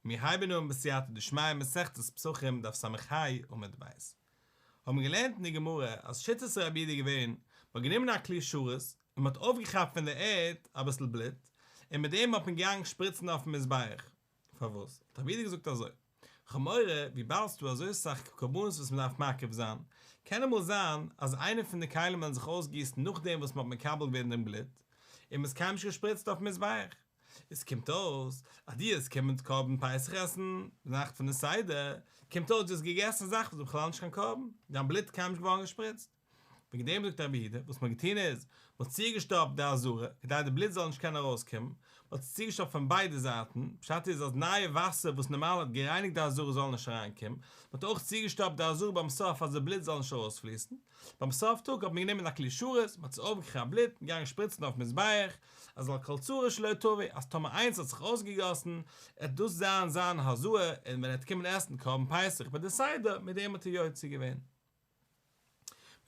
מיר הייבן אן בסייעתא דשמיא מסכת פסחים דף ס"ה עמוד ב'. האבן מיר געלערנט אין די גמרא אז שיטת רבי יהודה איז געווען, מ'האט גענומען א כלי שרת און מ'האט אויפגעכאפט פון די ערד אביסל בלוט, און מיט דעם האט מען געגאנגען שפריצן אויפן מזבח. פארוואס? האט רבי יהודה געזאגט אזוי, כ'האב מורא, וויבאלד ס'דא אזוי סאך קרבנות וואס מ'דארף מקריב זיין, קען אמאל זיין אז איינע פון די כלים וועלן זיך אויסגיסן נאכדעם וואס מ'האט מקבל געווען דעם בלוט, און מ'איז קיינמאל נישט געשפריצט אויפן מזבח. עס קומט אויס אז דו האסט קומען קרבן פסח עסן די נאכט פון די סדר, קומט אויס דו האסט געגעסן זאך וואס איז בכלל נישט קיין קרבן, דיין בלוט איז קיינמאל נישט געווארן געשפריצט. וועגן דעם זאגט רבי יהודה, וואס מען האט געטון איז, מען האט צוגעשטאפט די עזרה, כדי די בלוט זאל נישט קענען ארויסקומען, מען האט עס צוגעשטאפט פון ביידע זייטן, פשט איז אז נייע וואסער וואס נארמאל האט גערייניגט די עזרה זאל נישט אריינקומען, מען האט אויך צוגעשטאפט די עזרה ביים סוף אז די בלוט זאל נישט ארויספליסן. ביים סוף טאג האט מען גענומען א כלי שרת, מען האט עס אויפגעכאפט בלוט און געגאנגען שפריצן אויפן מזבח, אז על כל צרה שלא תבוא, אז טאמער איינס האט זיך אויסגעגאסן, עט דאס זיין זיין הזאה, און ווען ער עט קומען עסן קרבן פסח ביי די סדר, מיט דעם האט ער יוצא געווען.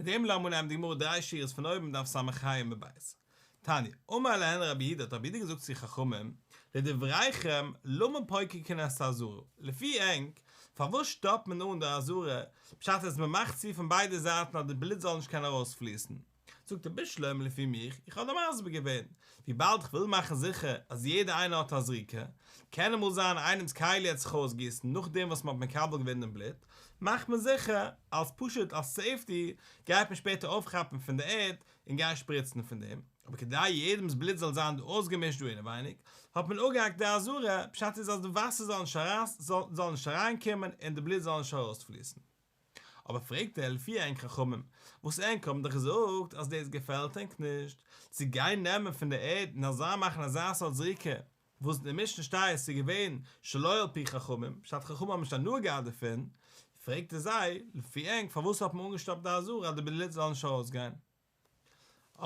מיט דעם לאמיר נעמען די גמרא דריי שורות פון אויבן דף ס"ה עמוד ב'. תניא, אמר להן רבי יהודה האט רבי יהודה געזאגט צו חכמים, לדבריכם למה פוקקין את העזרה, לפי ענק, פארוואס שטאפט מען אן די עזרה, פשט איז מען מאכט צו פון ביידע זייטן אז די בלוט זאל נישט קענען ארויספליסן. זאגט ער בשלמא לפי מיך, איך האב דיר מסביר געווען, וויבאלד איך וויל מאכן זיכער אז יעדער איינער האט א זריקה, קען אמאל זיין איינעמס כלי האט זיך אויסגיסן נאכדעם וואס מען האט מקבל געווען דעם בלוט, מאכט מען זיכער אלס פשוט אלס safety גייט מען שפעטער אויפכאפן פון די ערד און גיין שפריצן פון דעם, אבער כדי יעדעמס בלוט זאל זיין דא אויסגעמישט דא אינעווייניג, האט מען אפגעהאקט די עזרה, פשט איז אז די וואסער זאל נישט זאל נישט אריינקומען און די בלוט זאל נישט ארויספליסן. אבער פרעגט ער לפי ענק חכמים, וואס ענק האבן דאך געזאגט אז דאס געפעלט ענק נישט, צו גיין נעמען פון די ערד און אזא מאכן אזא סארט זריקה, וואס אין די משנה שטייט ס'איז געווען שלא על פי חכמים, פשט חכמים האבן נישט הנאה געהאט דערפון, פרעגט ער זיי, לפי ענק פארוואס האט מען אנגעשטאפט די עזרה אז די בלוט זאל נישט ארויסגיין?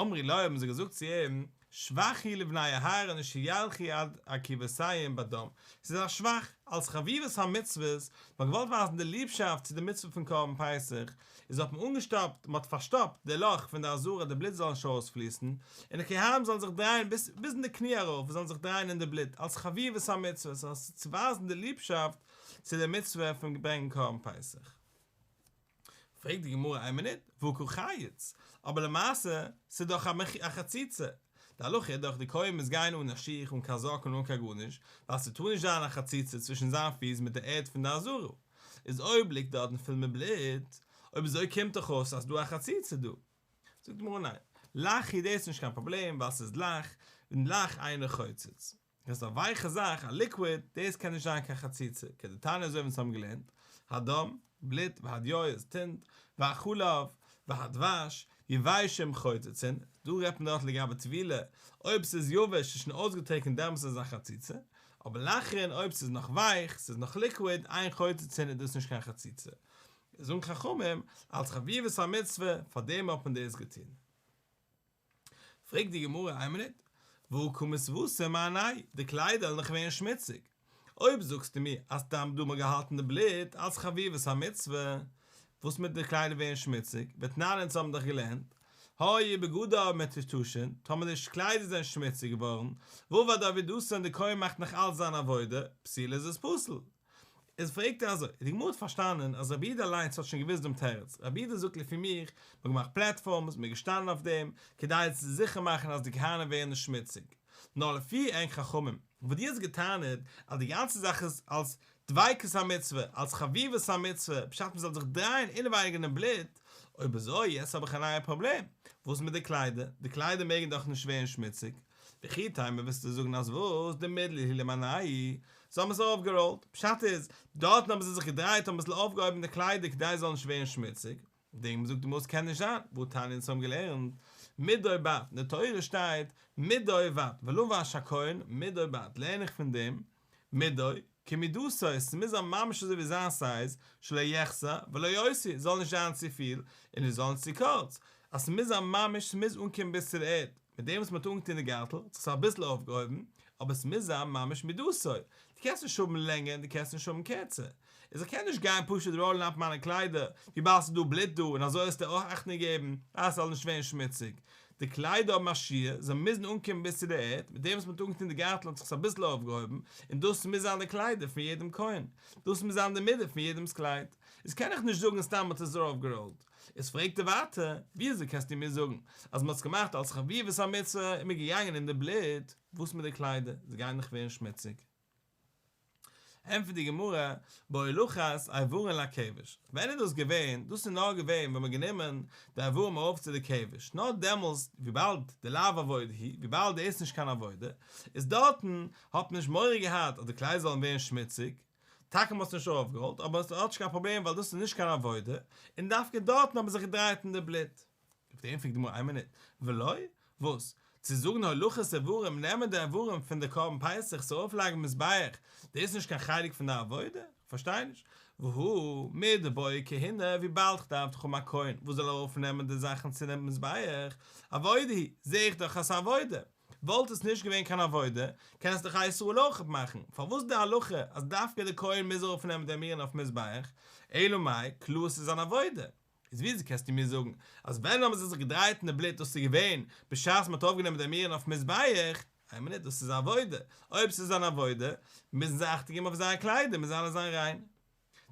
אמרו לו האבן זיי געזאגט צו אים, שבח הוא לבני אהרן שילכו עד ארכובותיהם בדם, ס'איז א שבח, אלס חביבות המצוות, מ'האט געוואלט ווייזן די ליבשאפט צו די מצוה פון קרבן פסח, איז האט מען אנגעשטאפט, מ'האט פארשטאפט די לאך פון די עזרה די בלוט זאל נישט ארויספליסן, און די כהנים זאלן זיך דרייען ביז ביז אין די קני ארויף און זאלן זיך דרייען אין די בלוט, אלס חביבות המצוות, אלס צו ווייזן די ליבשאפט צו די מצוה פון ברענגען קרבן פסח. פרעגט די גמרא איין מינוט, והא קא חייץ? אבער למעשה ס'איז דאך א חציצה, די הלכה איז דאך די כהן מוז גיין אן א שיך אן קיין זאקן אן קיין גארנישט, ווייל ס'טאר נישט זיין א חציצה צווישן זיין פיס מיט די ערד פון די עזרה, איז אויב ליגט דארטן פול מיט בלוט, אויב אזוי קומט דאך אויס אז ס'דא א חציצה דא. זאגט די גמרא ניין, לח הוא דאס איז נישט קיין פראבלעם ווייל ס'איז לח, און לח אינו חוצץ. דאס איז א ווייכע זאך, א liquid, דאס קען נישט זיין קיין חציצה, כדתניא אזוי ווי אונז האבן געלערנט, הדם, בלוט, והדיו איז טינט, והחלב, והדבש, יבשים חוצצין, דא רעדט מען דארט לגבי טבילה, אויב ס'איז יבש, ס'איז שוין אויסגעטריקנט דעמאלטס איז עס א חציצה, אבער לחין אויב ס'איז נאך ווייך, ס'איז נאך liquid, אין חוצצין איז דאס נישט קיין חציצה. זאגן חכמים, אלס חביבות המצוה, פארדעם האט מען דאס געטון. פרעגט די גמרא, איין מינוט, והא קא מתבסי מייניה, די קליידער וועלן דאך ווערן שמוציג, אויב זאגסטו מיר אז סתם דא מ'האט געהאלטן די בלוט אלס חביבות המצוה, וואס מיט די קליידער ווערן שמוציג, והתנן אונז האבן דאך געלערנט, היו בגדיו מטושטשין, טאמער די קליידער זענען שמוציג געווארן, ועבד עבודתו און די כהן מאכט נאך אלץ זיין עבודה, פסולה איז עס פסול. איז פרעגט ער אזוי, די גמרא האט פארשטאנען אז רבי יהודה אליינס האט שוין געוואוסט דעם תירוץ, רבי יהודה זאגט לפי מיך, מען האט געמאכט platforms, מען איז געשטאנען אויף דעם, כדי צו זיכער מאכן אז די כהנים ווערן נישט שמוציג. נאר לפי ענק חכמים, וואס דו האסט געטענה'ט אז די גאנצע זאך איז אלס דביקות המצוה, אלס חביבות המצוה, פשט מען זאל זיך דרייען אינעווייניג אינעם בלוט, אויב אזוי יעצט האב איך א נייע פראבלעם, וואס מיט די קליידער? די קליידער מעגן דאך נישט ווערן שמוציג, וכי תימא וועסטו זאגן אז וואס? דמידלי להו למינייהו, זיי האבן עס ארויפגעראולט, פשט איז, דארטן האבן זיי זיך געדרייט האבן אביסל אויפגעהויבן די קליידער כדי עס זאל נישט ווערן שמוציג, דעם זאגט די גמרא ס'קען נישט זיין, והא תניא אונז האבן געלערנט, מדו בד, אין די תורה שטייט, מדו בד, ולבש הכהן, מדו בד, לערן איך פון דעם, מדו, כמידתו, ס'מוז זיין ממש אזוי ווי זיין size, שלא יחסר ולא יותיר, ס'זאל נישט זיין צופיל, און עס זאל נישט צו קורץ, אז ס'מוז זיין ממש, ס'מוז אנקומען ביז צו די ערד, מיט דעם וואס מ'האט אנגעטון די גארטל, האט זיך עס אביסל אויפגעהויבן, אבער ס'מוז זיין ממש מידתו, דו קענסט נישט האבן לענגער און דו קענסט נישט האבן קערצער. איז איך קען נישט גיין פשוט ראלן אפ מיינע קליידער, וויבאלד ס'איז דא בלוט דא און אזוי האסטו אויך אכטונג געגעבן אז ס'זאל נישט ווערן שמוציג. די קליידער האבן א שיעור, זיי מוזן אנקומען ביז צו די ערד, מיט דעם וואס מען האט אנגעטון די גארטל האט זיך עס אביסל אויפגעהויבן, און דאס מוז זיין די קליידער פון יעדעם כהן, דאס מוז זיין די מידה פון יעדעמ'ס קלייד, איז קען איך נישט זאגן סתם מ'האט עס ארויפגעראולט. איז פרעגט ער ווייטער, וויאזוי קענסטו מיר זאגן אז מ'האט עס געמאכט אלס חביבות המצוה און מ'איז געגאנגען אין די בלוט, וואס מיט די קליידער, זיי גייען דאך ווערן שמוציג. ענטפערט די גמרא, בהולכת איברין לכבש, ווען איז דאס געווען, דאס איז נאר געווען ווען מ'האט גענומען די איברים ארויף צו די כבש, נאר דעמאלס, וויבאלד דלאו עבודה היא, וויבאלד דאס איז נישט קיין עבודה, איז דארטן האט מען נישט מורא געהאט אז די קליידער זאלן ווערן שמוציג, טאקע מ'האט עס נישט ארויפגעראלט, אבער עס האט נישט קיין פראבלעם ווייל דאס איז נישט קיין עבודה, און דווקא דארטן האט מען זיך געדרייט אין די בלוט. אויף דעם פרעגט די גמרא איין מינוט, ולא? וואס? צו זאגן הולכת איברים נעמען די איברים פון די קרבן פסח צו ארויפלייגן מזבח, דאס איז נישט קיין חלק פון די עבודה? כ'פארשטיי נישט. והא מדבעי כהונה, וויבאלד כ'דארף דאך האבן א כהן וואס זאל ארויפנעמען די זאכן צו דעם מזבח, עבודה היא, זע איך דאך אז ס'איז עבודה. וואלט עס נישט געווען קיין עבודה, קען עס דאך א ישראל אויך מאכן, פארוואס די הלכה אז דווקא די כהן מוז ארויפנעמען די אימורין אויף מזבח, אלא מאי, קלאר ס'איז אן עבודה. איז וויאזוי קענסטו מיר זאגן אז ווען האבן זיי זיך געדרייט אין די בלוט דאס איז געווען בשעת מ'האט אויפגענומען די אימורין אויף מזבח? איין מינוט דאס איז עבודה, אויב ס'איז אן עבודה מוזן זיי אכטונג געבן אויף זייער קליידער מוז אלעס זיין ריין.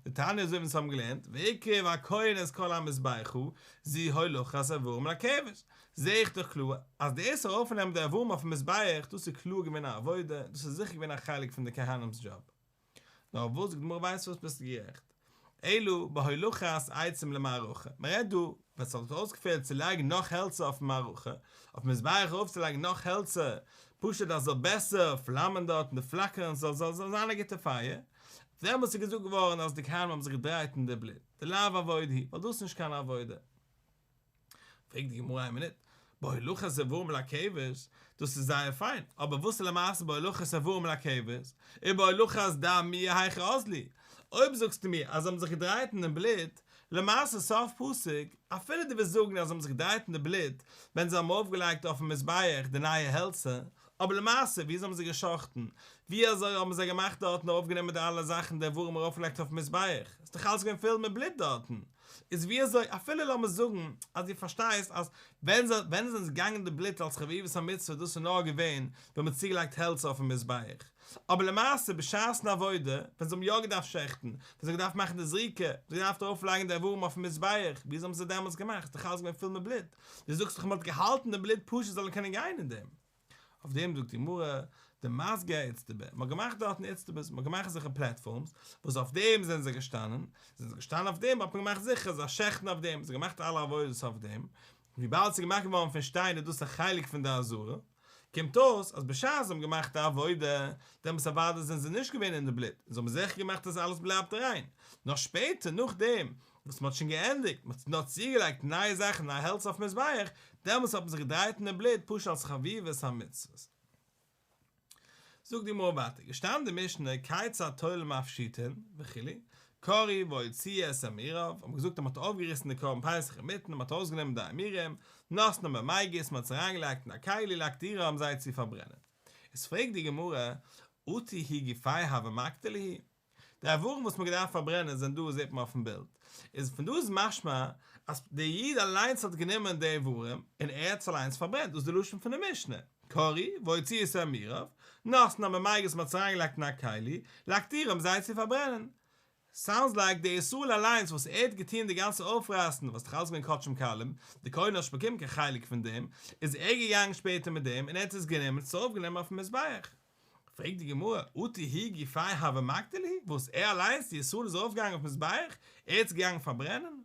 דתניא אזוי ווי אונז האבן געלערנט והקריב הכהן את כל המזבחה זו הולכת איברים לכבש, זעה איך דאך קלאר אז דאס ארויפנעמען די איברים אויפן מזבח דאס איז קלאר געווען א עבודה, דאס איז זיכער געווען א חלק פון די כהנים'ס דזשאב. נאר וואס זאגט די גמרא ווייסט וואס ביסטו גערעכט, אלא בהולכת עצים למערכה, מען רעדט דא ווען ס'האט אויסגעפעלט צו לייגן נאך העלצער אויפן מערכה, אויפן מזבח ארויפצולייגן נאך העלצער, פשוט אז ס'זאל בעסער פלאמען דארט און די פלאקערן ס'זאל זאל זיין א גוטע פייער, דעמאלטס איז געזאגט געווארן אז די כהנים האבן זיך געדרייט אין די בלוט, דלאו עבודה היא, ווייל דאס איז נישט קיין עבודה. פרעגט די גמרא איין מינוט, בהולכת איברים לכבש, דאס איז זייער פיין, אבער וואס איז למעשה בהולכת איברים לכבש, ובהולכת דם מיהא היכי אזלי, אויב זאגסטו מיר אז זיי האבן זיך געדרייט אין דעם בלוט, למעשה סוף פסוק, אפילו דו וועסט זאגן אז זיי האבן זיך געדרייט אין די בלוט ווען זיי האבן אויפגעלייגט אויפן מזבח די נייע העלצער, אבער למעשה ווי אזוי האבן זיי גע'שחט'ן, ווי אזוי האבן זיי געמאכט דארטן ארויפגענומען די אלע זאכן די איברים ארויפגעלייגט אויפן מזבח, איז דאך אלעס געווען פול מיט בלוט דארטן. איז ווי אזוי, אפילו לאמיר זאגן אז דו פארשטייסט אז ווען זיי ווען זענען זיי געגאנגען די בלוט אלס חביבות המצוה דאס איז נאר געווען ווען מ'האט צוגעלייגט העלצער אויפן מזבח, אבער למעשה בשעת'ן עבודה ווען זיי האבן יא געדארפט שעכטן, ווען זיי האבן געדארפט מאכן די זריקה, זיי האבן געדארפט ארויפלייגן די איברים אויפן מזבח, ווי אזוי האבן זיי דעמאלטס געמאכט? ס'איז דאך אלעס געווען פול מיט בלוט, דו זאגסט דאך מ'האט געהאלטן די בלוט פשוט זאלן קענען גיין אין דעם. אויף דעם זאגט די גמרא, דמסגי אאיצטבא, מען האט געמאכט דארטן איצטבאס, מען האט געמאכט אזעלכע platforms, וואס אויף דעם זענען זיי געשטאנען, זענען זיי געשטאנען אויף דעם האט מען געמאכט זיכער זיי שעכטן אויף דעם, זיי געמאכט אלע עבודות אויף דעם, וויבאלד ס'איז געמאכט געווארן פון שטיין איז דאס א חלק פון די עזרה, קומט אויס אז בשעת זיי האבן געמאכט די עבודה, דעמאלטס אוודאי זענען זיי נישט געווען אין די בלוט, און זיי האבן זיכער געמאכט אז אלעס בלייבט ריין, נאר שפעטער נאכדעם וואס מען האט שוין געענדיגט, מען האט נאר צוגעלייגט נייע זאכן, נייע העלצער אויפן מזבח, דעמאלטס האט מען זיך געדרייט אין די בלוט פשוט אלס חביבות המצוות. זאגט די גמרא ווייטער, געשטאנען די משנה כיצד תולין ומפשיטין וכו', קרעו והוציאו את אימוריו, האט מען געזאגט אז מען האט אויפגעריסן די קרבן פסח אינמיטן, מען האט ארויסגענומען די אימורים, נתנם במגיס, מען האט עס אריינגעלייגט אין א כלי, להקטירם, זיי צו פארברענען. איז פרעגט די גמרא, אטו הוא גופיה הוה מקטיר להו? די איברים וואס מ'האט געדארפט פארברענען זענען דא זעט מען אויפן בילד, איז פון דא איז משמע אז דער איד אליינס האט גענומען די איברים און ער האט עס אליינס פארברענט, דאס איז די לשון פון די משנה, קרעו והוציאו את אימוריו, נתנם במגיס מ'האט עס אריינגעלייגט אין א כלי, להקטירם זיי צו פארברענען. sounds like דער ישראל אליינס וואס ער האט געטון די גאנצע אויפרייסן וואס איז דאך אלעס געווען קדשים קלים, די כהן האט נישט באקומען קיין חלק פון דעם, איז ער געגאנגען שפעטער מיט דעם און ער האט עס גענומען עס ארויפגענומען אויפן מזבח. פרעגט די גמרא, אטו הוא גופיה הוה מקטיר להו, וואס ער אליינס די ישראל איז ארויפגעגאנגען אויף מזבח, ער איז געגאנגען פארברענען?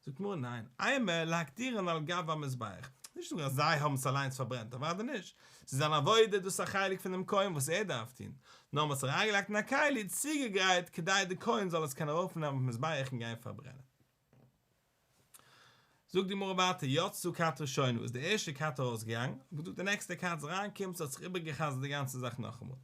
זאגט גמרא, ניין, אימא להקטירן על גב המזבח, נישט זאגן אז זיי האבן עס אליינס פארברענט, אוודאי נישט, ס'איז אן עבודה, דאס איז א חלק פון דעם כהן וואס ער דארף טון, נאר מ'האט עס אריינגעלייגט אין א כלי, צוגעגרייט כדי די כהן זאל עס קענען ארויפנעמען אויף מזבח און גיין פארברענען. זאגט די גמרא ווייטער יצתה כת ראשונה איז די ערשטע כת ארויסגעגאנגען, האט געזאגט די נעקסטע כת זאל אריינקומען ס'האט זיך איבערגע'חזר'ט די גאנצע זאך נאכאמאל,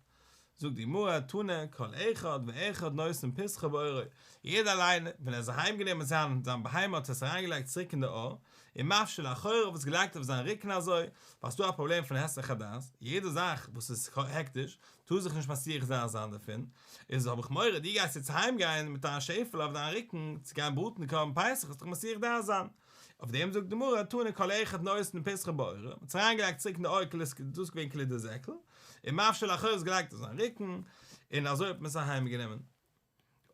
זאגט די גמרא תנא כל אחד ואחד נותן פסחו בעורו, יעדער אליין ווען ער איז אהיים גענומען זיין זיין בהמה האט ער עס אריינגעלייגט צוריק אין די עור, ומפשיל לאחוריו עס געלייגט אויף זיין רוקן אזוי, ווייל ס'דא א פראבלעם פון היסח הדעת, יעדע זאך וואס איז הקדש טאר זיך נישט מסיח דעת זיין דערפון, איז האב איך מורא דו גייסט יעצט אהיים גיין מיט דיין שעפעלע אויף דיין רוקן צו גיין בראטן די קרבן פסח וועסט דיך מסיח דעת זיין. אויף דעם זאגט די גמרא, תנא כל אחד נותן פסחו בעורו, מען האט עס אריינגעלייגט צוריק אין די עור כאילו עס איז דאס געווען כאילו די זעקל, און מפשו לאחוריו עס געלייגט אויף זיין רוקן, און אזוי האט מען עס אהיים גענומען.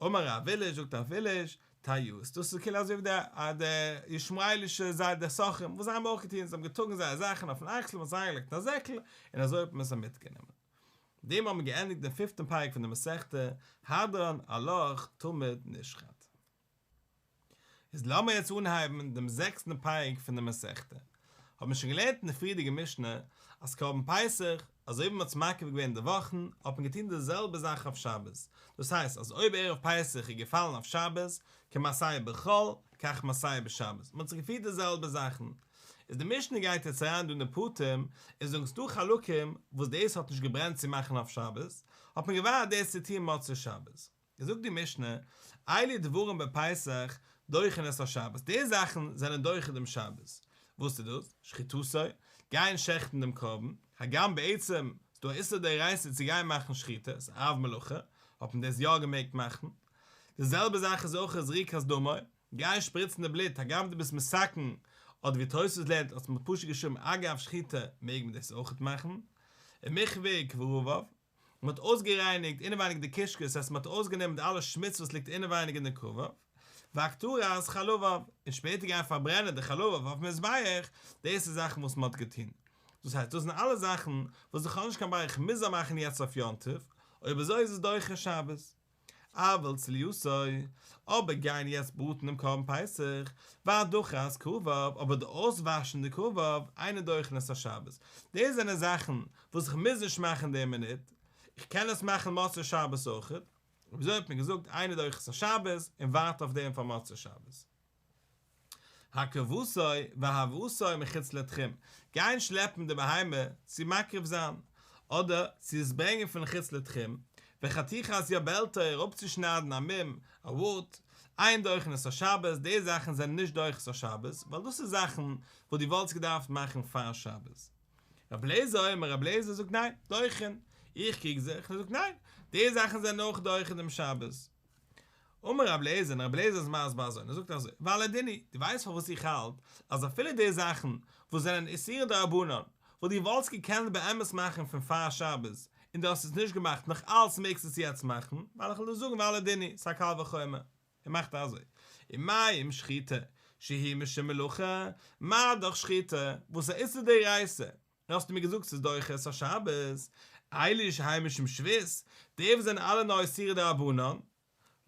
אמר רב עיליש, זאגט רב עיליש, טייעות, דאס איז כאילו אזוי ווי די די ישמעאלישע זיי די סוחרים, וואס זיי האבן אויך געטון, זיי האבן געטראגן זייער זאכן אויפן אקסל, מען האט עס אריינגעלייגט אין א זעקל, און אזוי האט מען עס מיטגענומען. דעם האבן מיר געענדיגט דעם פיפטן פרק פון די מסכתא, הדרן עלך תמיד נשחט. איז לאמיר יעצט אנהייבן דעם זעקסטן פרק פון די מסכתא. האט מען שוין געלערנט אין די פריערדיגע משנה אז קרבן פסח, אזוי ווי מען האט עס מקריב געווען אין די וואכן, האט מען געטון די זעלבע זאך אויף שבת. דאס הייסט אז אויב ערב פסח איז געפאלן אויף שבת, כמעשהו בחול, כך מעשהו בשבת, מען האט זיך געפירט די זעלבע זאכן. איז די משנה גייט יעצט אריין דא אין די פרטים און זאגן ס'דא חלקים וואס דאס האט נישט געברענט צו מאכן אויף שבת, האט מען געווארט דאס צו טון מוצאי שבת. זאגט די משנה, אלו דברים בפסח דוחין את השבת, די זאכן זענען דוחה דעם שבת, וואס איז דאס? שחיטתו, גיין שעכטן דעם קרבן, הגם בעצם איז דא א איסור דאורייתא צו גיין מאכן שחיטה, ס'איז אב מלאכה, האט מען דאס יא געמעגט מאכן, די זעלבע זאך איז אויך זריקת דמו, גיין שפריצן די בלוט הגם דו ביסט מסכן, אדער ווי תוספות לערנט אז מ'האט פשוט געשריבן אגב שחיטה מעג מען דאס אויכעט מאכן, ומחוי כרביו, מען האט אויסגערייניגט אינעווייניג די קישקעס, ס'הייסט מען האט אויסגענומען די אלע שמוץ וואס ליגט אינעווייניג אין די כרביו, והקטרת חלביו, און שפעטער גיין פארברענען די חלביו אויפן מזבח, דאס איז זאכן וואס מען האט געטון. דאס הייסט דאס זענען אלע זאכן וואס איך האב נישט קיין ברירה איך מוז זיי מאכן יעצט אויף יום טוב, אויב אזוי איז עס דוחה שבת. אבל צליתו, אבער גיין יעצט בראטן דעם קרבן פסח, והדחת כרביו, אבער די אויסוואשן די כרביו, אינן דוחין את השבת. דאס זענען זאכן וואס איך מוז נישט מאכן די מינוט, איך קען עס מאכן מוצאי שבת אויכעט, אויב אזוי האט מען געזאגט אינן דוחין את השבת און ווארט אויף דעם פאר מוצאי שבת. הרכבתו והבאתו מחוץ לתחום, גיין שלעפן די בהמה צו מקריב זיין, אדער צו עס ברענגען פון חוץ לתחום, וחתיכת יבלתו אראפצושניידן א מום, א ווארט, אין דוחין את השבת, די זאכן זענען נישט דוחה את השבת, ווייל דאס איז זאכן וואס דו וואלטסט געדארפט מאכן פאר שבת. רבי אליעזר אומר, רבי אליעזר זאגט ניין, דוחין, איך קריג זיך און ער זאגט ניין, די זאכן זענען אויך דוחה דעם שבת. אמר רבי אליעזר, און רבי אליעזר איז מסביר אזוי, און ער זאגט אזוי, והלא דין הוא, דו ווייסט פארוואס איך האלט אז אפילו די זאכן וואס זענען איסורי דרבנן, וואס דו וואלטסט געקענט באמת מאכן פון פאר שבת, און דו האסט עס נישט געמאכט, נאך אלץ מעגסטו עס יעצט מאכן, ווייל איך וועל דיר זאגן והלא דין הוא, ס'איז א קל וחומר. ער מאכט אזוי, ומה אם שחיטה שהיא משום מלאכה, מה דאך שחיטה, וואס איז א איסור דאורייתא, האסטו מיר געזאגט ס'איז דוחה את השבת, אלו שהן משום שבות, די וואס זענען אלע נאר איסורי דרבנן,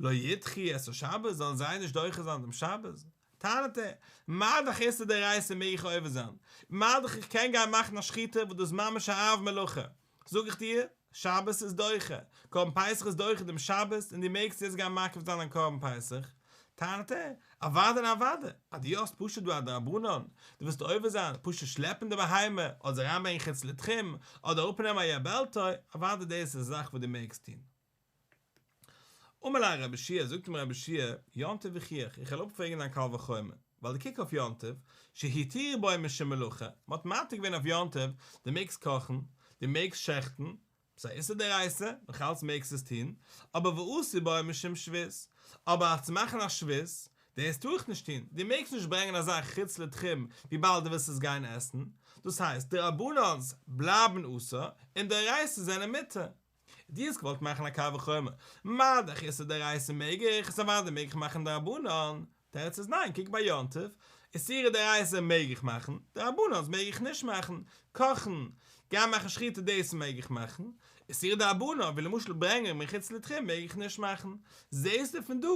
לא ידחו את השבת, זאלן זיי נישט דוחה זיין דעם שבת? טענה'ט ער, מה דאך איסור דאורייתא מעג איך עובר זיין, מה דאך איך קען גיין מאכן א שחיטה וואס דאס איז ממש א אב מלאכה, זאג איך דיר, שבת איז דוחה, קרבן פסח איז דוחה דעם שבת און דו מעגסט יעצט גיין מקריב זיין דיין קרבן פסח, טענה'ט ער, אוודאי און אוודאי, אז דו האסט פשוט דא א דרבנן, דו ווילסט עובר זיין, פשוט שלעפן די בהמה, אדער זי אריינברענגען חוץ לתחום, אדער אראפנעמען א יבלתו, אוודאי דאס איז א זאך וואס דו מעגסט טון. אמר ליה רבי יהושע, זאגט אים רבי יהושע, יום טוב אוכיח, איך וועל אפפרעגן דיין קל וחומר, ווייל דו קוק אויף יום טוב, שהתירו בו משום מלאכה, מען האט מתיר געווען אויף יום טוב, דו מעגסט קאכן, דו מעגסט שעכטן, ס'איז א איסור דאורייתא, נאך אלץ מעגסט עס טון, אבער ואסור בו משום שבות, אבער אויף צו מאכן א שבות, דאס טאר איך נישט טון, דו מעגסט נישט ברענגען א זאך חוץ לתחום וויבאלד דו ווילסט עס גיין עסן, דאס הייסט, דרבנן'ס בלייבן אסור, און דאורייתא'ס זענען מותר. דו האסט געוואלט מאכן א קל וחומר, מה דאך איסור דאורייתא מעג איך, איז אוודאי מעג איך מאכן דרבנן, תירוץ איז ניין, קוק ביי יום טוב, איסורי דאורייתא מעג איך מאכן, דרבנן'ס מעג איך נישט מאכן, קאכן, גיין מאכן שחיטה דאס מעג איך מאכן, איסורי דרבנן ווי למשל ברענגען מחוץ לתחום מעג איך נישט מאכן, זעהסטו פון דא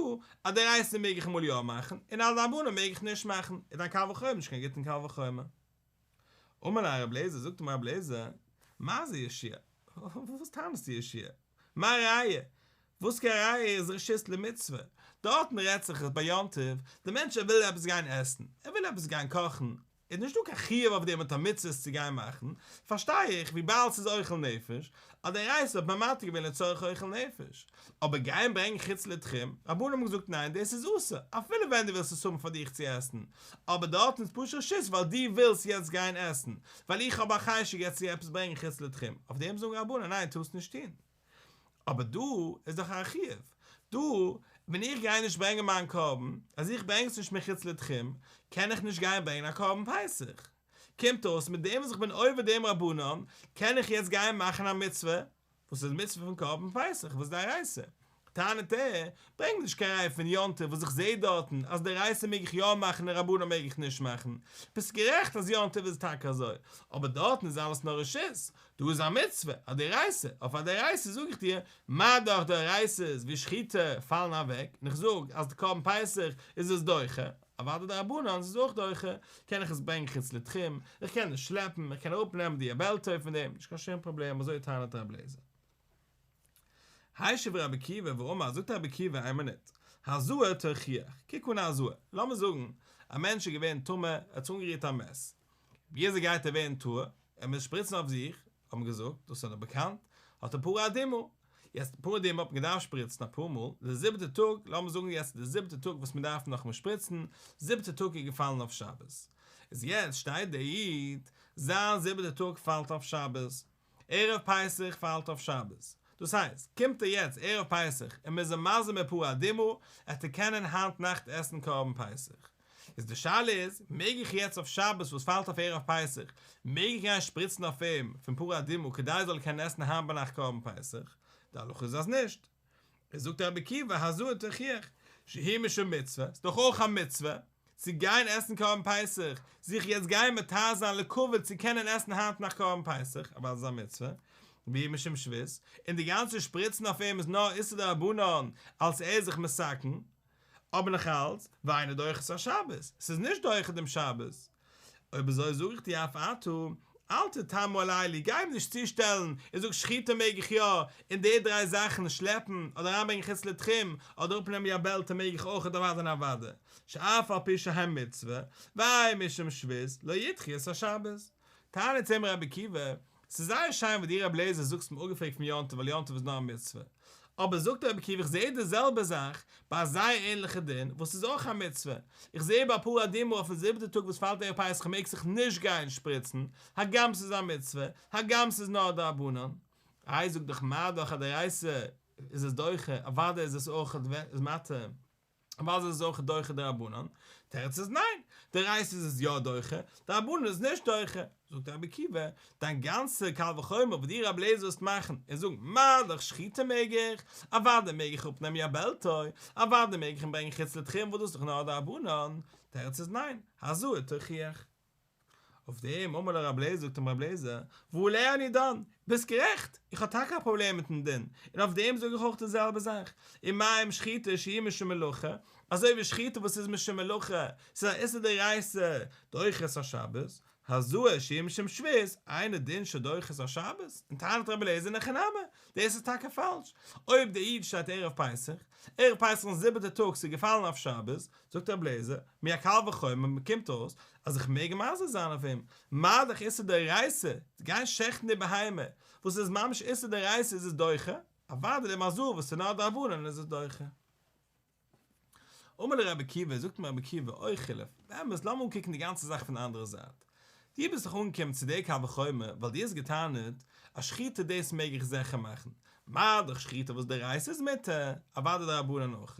אז דאורייתא מעג איך אמאל יא מאכן, און א דרבנן מעג איך נישט מאכן, איז דיין קל וחומר נישט קיין גוטן קל וחומר. אמר ליה רבי אליעזר, זאגט אים רבי אליעזר, מה זה יהושע? וואס טענה'סטו יהושע? מה ראיה? וואס קיין ראיה איז רשות למצוה? דארטן רעדט זיך עס ביי יום טוב, דער מענטש ער וויל עפעס גיין עסן, ער וויל עפעס גיין קאכן, איז נישטא קיין חיוב אויף דעם מיט א מצוה עס צו גיין מאכן, פארשטיי איך וויבאלד ס'איז אוכל נפש, אז דאורייתא האט מען מתיר געווען לצורך אוכל נפש, אבער גיין ברענגען חוץ לתחום, רבנן האבן געזאגט ניין דאס איז אסור, אפילו ווען דו ווילסט עס האבן פאר דיך צו עסן, אבער דארטן איז פשוט רשות ווייל דו ווילסט יעצט גיין עסן, ווייל איך האב א חשק יעצט צו עפעס ברענגען חוץ לתחום, אויף דעם זאגן רבנן ניין טארסט נישט טון. אבער דא איז דאך א חיוב, דא. ווען איך גיי נישט ברענגען מיין קרבן, אז איך ברענג עס נישט מחוץ לתחום, קען איך נישט גיין ברענגען א קרבן פסח. קומט אויס מיט דעם וואס איך בין עובר דעם רבנן, קען איך יעצט גיין מאכן א מצוה, וואס איז מצוה פון קרבן פסח, וואס איז דאורייתא? טענה'ט ער, ברענג נישט קיין ראיה פון יום טוב וואס איך זעה דארטן אז דאורייתא מעג איך יא מאכן און רבנן מעג איך נישט מאכן, ביסט גערעכט אז יום טוב איז טאקע אזוי, אבער דארטן איז אלעס נאר רשות, דא איז א מצוה, א דאורייתא, אויף א דאורייתא זאג איך דיר, מה דאך דאורייתא'ס ווי שחיטה פאלן אוועק, און איך זאג אז די קרבן פסח איז עס דוחה, אוודאי דרבנן איז עס אויך דוחה, קען איך עס ברענגען חוץ לתחום, איך קען עס שלעפן, איך קען אראפנעמען די יבלתו פון דעם, נישט קיין שום פראבלעם, אזוי טענה'ט רבי אליעזר. השיב רבי עקיבא ואמר, זאגט רבי עקיבא איין מינוט, הזאה תוכיח, קוק אן א הזאה, לאמיר זאגן א מענטש איז געווען טמא, ער האט אנגערירט א מת, ווי אזוי גייט ער ווערן טהור, ער מוז שפריצן אויף זיך, האט מען געזאגט, דאס איז דאך באקאנט, האט ער פרה אדומה, יעצט פרה אדומה האט מען געדארפט שפריצן אפאר מאל, די זיבעטע טאג, לאמיר זאגן יעצט איז די זיבעטע טאג וואס מען דארף נאכאמאל שפריצן, זיבעטע טאג איז געפאלן אויף שבת, איז יעצט שטייט דער איד, זיין זיבעטע טאג פאלט אויף שבת, ערב פסח פאלט אויף שבת, דאס הייסט, קומט ער יעצט ערב פסח און מ'איז אים מזה מיט פרה אדומה, עט ער קענען היינט נאכט עסן קרבן פסח. איז די שאלה איז, מעג איך יעצט אויף שבת וואס פאלט אויף ערב פסח, מעג איך גיין שפריצן אויף אים פון פרה אדומה כדי ער זאל קענען עסן היינט ביינאכט קרבן פסח? די הלכה איז אז נישט. איז זאגט רבי עקיבא הזאה תוכיח שהיא משום מצוה, ס'איז דאך אויך א מצוה צו גיין עסן קרבן פסח, זיך יעצט גיין מטהר זיין לכבוד צו קענען עסן היינט נאכט קרבן פסח, אוודאי איז א מצוה, והיא משום שבות, און די גאנצע שפריצן אויף אים איז נאר איסור דרבנן אלס ער איז זיך מתקן, אבער נאך אלץ, ואינה דוחה את השבת, ס'איז נישט דוחה דעם שבת. אויב אזוי זאג איך דיר אף אתה, אל תתמה על אלו, גיי אים נישט צושטעלן און זאג שחיטה מעג איך יא, און די דריי זאכן, שלעפן, אדער אריינברענגען חוץ לתחום, אדער אפנעמען יבלתו מעג איך אויך אוודאי און אוודאי, שאף על פי שהן מצוה, והן משום שבות, לא ידחו את השבת. טענה'ט צו אים רבי עקיבא, ס'איז זייער שיין וואס דו רבי אליעזר זאגסט מיר אפגעפרעגט פון יום טוב ווייל יום טוב איז נאר א מצוה, אבער זאגט רבי עקיבא איך זעה די זעלבע זאך ביי א זייער ענליכע דין וואס איז אויך א מצוה, איך זעה ביי פרה אדומה אויפן זיבעטע טאג וואס פאלט ערב פסח מעג זיך נישט גיין שפריצן, הגם ס'איז א מצוה, הגם ס'איז נאר א דרבנן. איי זאג דאך מה דאך א דאורייתא איז עס דוחה, אוודאי איז עס אויך מתיר. אוודאי איז עס אויך דוחה דרבנן? תירוץ איז ניין, דאורייתא איז עס יא דוחה, דרבנן איז נישט דוחה. זאגט רבי עקיבא, דיין גאנצע קל וחומר וואס דו רבי אליעזר ווילסט מאכן און זאגן מה דאך שחיטה מעג איך, אוודאי מעג איך אפנעמען יבלתו, אוודאי מעג איך אים ברענגען חוץ לתחום וואס דאס איז דאך נאר דרבנן, תירוץ איז ניין, הזאה תוכיח. אויף דעם אמר לו רבי אליעזר, זאגט אים רבי אליעזר, ועליה אני דן, ביסט גערעכט, איך האב טאקע א פראבלעם מיטן דין, און אויף דעם זאג איך אויך די זעלבע זאך, ומה אם שחיטה שהיא משום מלאכה, אזוי ווי שחיטה וואס איז משום מלאכה, ס'איז א איסור דאורייתא, דוחה את השבת, הזאה שהיא משום שבות, אינו דין שדוחה את השבת, און טענה'ט רבי אליעזר אין הכי נמי, דאס איז טאקע פאלש, אויב דער איד שטייט ערב פסח, ערב פסח אין זיבעטע טאג ס'איז געפאלן אויף שבת, זאגט רבי אליעזר, מהקל וחומר קומט אויס אז איך מעג מזה זיין אויף אים, מה דאך איסור דאורייתא, צו גיין שעכטן די בהמה, וואס איז ממש איסור דאורייתא איז עס דוחה, אוודאי דעם הזאה וואס איז נאר דרבנן איז עס דוחה. אמר לו רבי עקיבא, זאגט אים רבי עקיבא, או חילף, באמת לאמיר אנקוקן די גאנצע זאך פון די אנדערע זייט, דו ביסט דאך אנגעקומען צו די קל וחומר ווייל דו האסט געטענה'ט אז שחיטה דאס מעג איך זיכער מאכן, מה דאך שחיטה וואס דאורייתא איז מותר, אוודאי דרבנן אויך.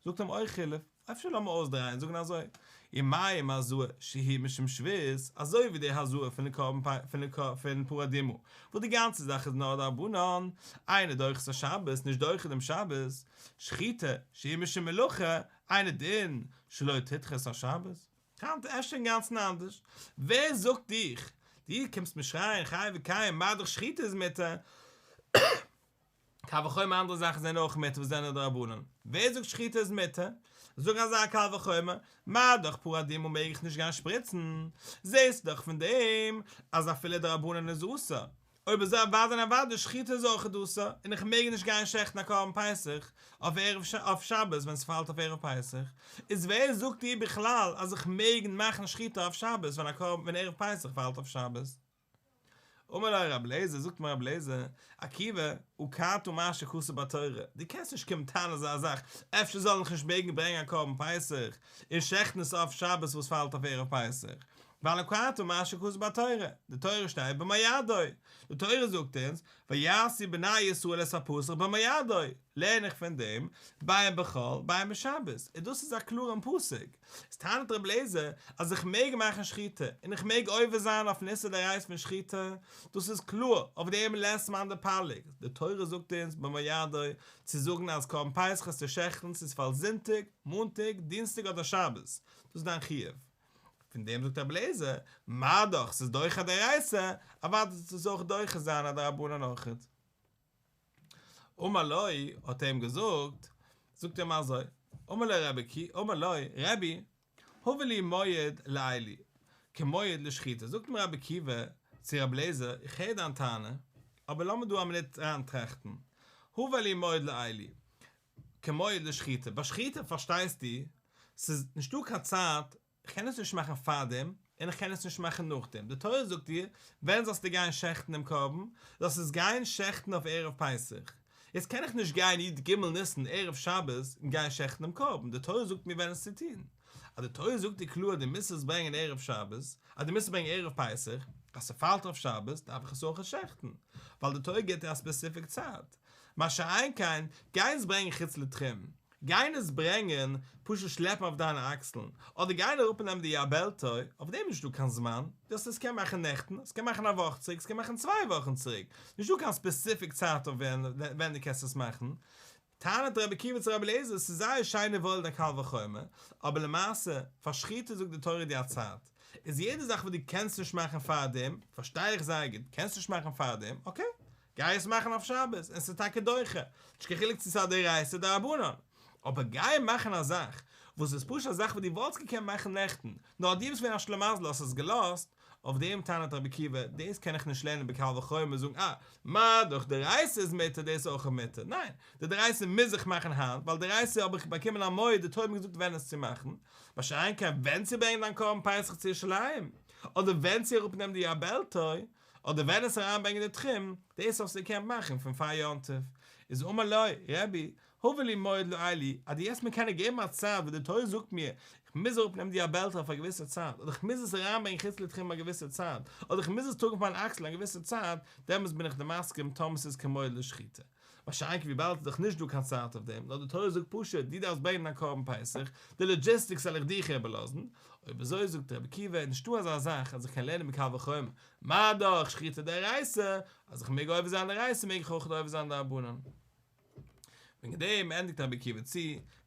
זאגט אים או חילף, אפשר לאמיר אויסדרייען און זאגן אזוי, ומה אם הזאה שהיא משום שבות, אזוי ווי די הזאה פון די קרבן פון פרה אדומה, וואס די גאנצע זאך איז נאר דרבנן, אינה דוחה את השבת, נישט דוחה דעם שבת, שחיטה שהיא משום מלאכה, אינו דין שלא תדחה את השבת. היינט אפשר אינגאנצן אנדערש, ווער זאגט דיך, דו קומסט מיר שרייען חי וקיים מה דאך שחיטה איז מותר, קל וחומר אנדערע זאכן זענען אויך מותר וואס זענען דרבנן, ווער זאגט שחיטה איז מותר? זאג אזא קל וחומר, מה דאך פרה אדומה מעג איך נישט גיין שפריצן, זעסט דאך פון דעם אז אפילו דרבנן איז אסור, אויב אזוי אוודאי און אוודאי שחיטה איז אויך אסור, און איך מעג נישט גיין שעכטן א קרבן פסח אויף ערב אויף שבת ווען ס'פאלט אויף ערב פסח, איז ווער זאגט דיר בכלל אז איך מעג מאכן שחיטה אויף שבת ווען א קרבן ווען ערב פסח פאלט אויף שבת? אמר לו רבי אליעזר, זאגט אים רבי אליעזר, עקיבא, עקרת מה שכתוב בתורה, דו קענסט נישט קומען טענה'ן אזא זאך, אפשר זאל איך נישט מעגן ברענגען א קרבן פסח און שעכטן עס אויף שבת וואס פאלט אויף ערב פסח? והלא כי אתה מה שכתוב בתורה, די תורה שטייט במועדו, די תורה זאגט אונז ויעשו בני ישראל את הפסח במועדו, לערן איך פון דעם בין בחול בין בשבת, און דאס איז א קלארן פסוק, איז טענה'ט רבי אליעזר אז איך מעג מאכן שחיטה און איך מעג עובר זיין אויפן איסור דאורייתא פון שחיטה, דאס איז קלאר, אויף דעם לית מאן דפליג, די תורה זאגט אונז במועדו צו זאגן אז קרבן פסח איז צו שעכטן צו ס'פאלט זונטאג, מאנטאג, דינסטאג אדער שבת, דאס איז דיין חיוב. פון דעם זאגט רבי אליעזר, מה דאך ס'איז דוחה דאורייתא, אוודאי זאל עס אויך דוחה זיין א דרבנן אויכעט. אמר לו, האט ער אים געזאגט, זאגט ער אים אזוי, אמר לו רבי עקיבא, אמר לו, רבי, הבא לי מועד לאלו, כמועד לשחיטה, זאגט אים רבי עקיבא צו רבי אליעזר, איך הער דיין טענה, אבער לאמיר דא א מינוט אריינטראכטן, הבא לי מועד לאלו, כמועד לשחיטה, ביי שחיטה פארשטייסטו, ס'איז נישטא קיין צייט, כ'קען עס נישט מאכן פארדעם, און כ'קען עס נישט מאכן נאכדעם, די תורה זאגט דיר, ווען זאלסטו גיין שעכטן דעם קרבן, זאלסט עס גיין שעכטן אויף ערב פסח, יעצט קען איך נישט גיין י"ג ניסן ערב שבת און גיין שעכטן דעם קרבן, די תורה זאגט מיר ווען עס צו טון, אז די תורה זאגט דיר קלאר דו מוזט עס ברענגען ערב שבת, אז דו מוזט עס ברענגען ערב פסח, אז ס'פאלט אויף שבת דארף איך עס אויך שעכטן, ווייל די תורה גיבט דיר א specific צייט. מה שאין כן, גיין עס ברענגען חוץ לתחום, גיין עס ברענגען פשוט שלעפן אויף דיינע אקסלן, אדער גיין אראפנעמען די יבלתו, אויף דעם איז נישטא קיין זמן, דו האסט עס קען מאכן נעכטן, עס קען מאכן א וואך צוריק, עס קען מאכן צוויי וואכן צוריק, נישטא קיין specific צייט אויף ווען דו קענסט עס מאכן. טענה'ט רבי עקיבא צו רבי אליעזר, עס איז זייער שיין און וואויל דיין קל וחומר, אבער למעשה, פאר שחיטה זאגט די תורה דיר א צייט, איז יעדע זאך וואס דו קענסט נישט מאכן פארדעם, פארשטיי איך זייער גוט, קענסט נישט מאכן פארדעם, okay, גיי עס מאכן אויף שבת, און ס'איז טאקע דוחה, נישט קיין חילוק צו ס'איז א דאורייתא דרבנן. אבער גיי מאכן א זאך וואס איז פשוט א זאך וואס דו וואלטסט געקענט מאכן נעכטן, נאר דו ביסט געווען א שלימזל האסט עס געלאזט, אויף דעם טענה'ט רבי עקיבא, דאס קען איך נישט לערנען בקל וחומר און זאגן אה, מה דאך דאורייתא איז מותר דאס איז אויך מותר, ניין, די דאורייתא מוז איך מאכן היינט, ווייל דאורייתא האב איך באקומען א מועד, די תורה האט מיר געזאגט ווען עס צו מאכן, מה שאין כן ווען צו ברענגען דיין קרבן פסח צו ירושלים, אדער ווען צו אראפנעמען די יבלתו, אדער ווען עס אריינברענגען די תחום, דאס האסטו געקענט מאכן פון פאר יום טוב, איז אמר לו, רבי, הבא לי מועד לאלו, אז דו וועסט מיר קענען געבן א צייט וואס די תורה זאגט מיר, איך מוז אראפנעמען די יבלתו אויף א געוויסע צייט, אדער איך מוז עס אריינברענגען חוץ לתחום א געוויסע צייט, אדער איך מוז עס טראגן אויף מיין אקסל א געוויסע צייט, דעמאלטס בין איך דיר מסכים טאמער ס'איז כמועד לשחיטה. מה שאין כן וויבאלד ס'איז דאך נישט דא קיין צייט אויף דעם, נאר די תורה זאגט פשוט, דו דארפסט ברענגען א קרבן פסח, די logistics וועל איך דיך איבערלאזן, אויב אזוי זאגט רבי עקיבא, איז נישטא אזא זאך אז איך קען לערנען מקל וחומר, מה דאך שחיטה דאורייתא, אז איך מעג עובר זיין דאורייתא מעג איך אויך עובר זיין דרבנן. וועגן דעם ענדיגט רבי עקיבא צו,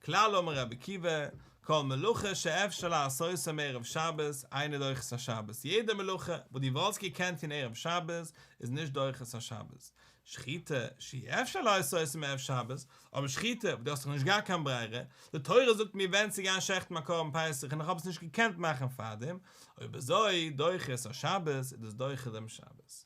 כלל אמר רבי עקיבא, כל מלאכה שאפשר לעשותה מערב שבת אינה דוחה את השבת, יעדע מלאכה וואס דו וואלסט געקענט טון ערב שבת איז נישט דוחה את השבת, שחיטה שאי אפשר לעשותה מערב שבת, אבער שחיטה וואס דו האסט דאך נישט געהאט קיין ברירה, די תורה זאגט מיר ווען צו גיין שעכטן מיין קרבן פסח און איך האב עס נישט געקענט מאכן פארדעם, אויב אזוי דוחה את השבת איז דאס דוחה דעם שבת.